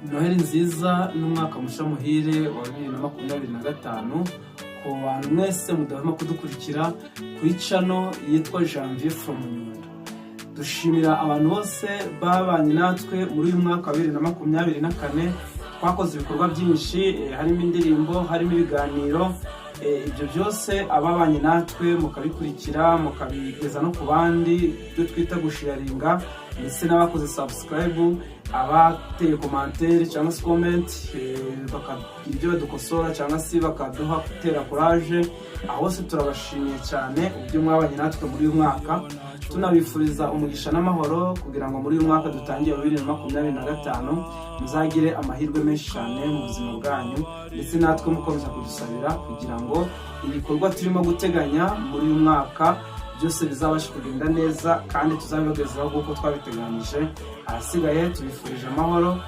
Noheli nziza n'umwaka musha muhire wa 2025 ku bantu mwese mudahwema kudukurikira kuri channel yitwa Janvier from Nyundo. Dushimira abantu bose babanye natwe muri uyu mwaka wa 2024. Twakoze ibikorwa byinshi, harimo indirimbo, harimo ibiganiro. Ibyo byose ababanye natwe mukabikurikira, mukabigeza no ku bandi, ibyo twita gusharinga, ndetse n'abakoze subscribe, abateye commentaire cyangwa se comment, bakagira ibyo badukosora cyangwa se bakaduha gutera courage, aho hose turabashimiye cyane uburyo mwabanye natwe muri uyu mwaka. Tunabifuriza umugisha n'amahoro kugira ngo muri uyu mwaka dutangiye wa 2025 muzagire amahirwe menshi cyane mu buzima bwanyu, ndetse natwe mukomeza kudusabira kugira ngo ibikorwa turimo guteganya muri uyu mwaka byose bizabashe kugenda neza kandi tuzabibagezaho nk'uko twabiteganyije. Ahasigaye tubifurije amahoro.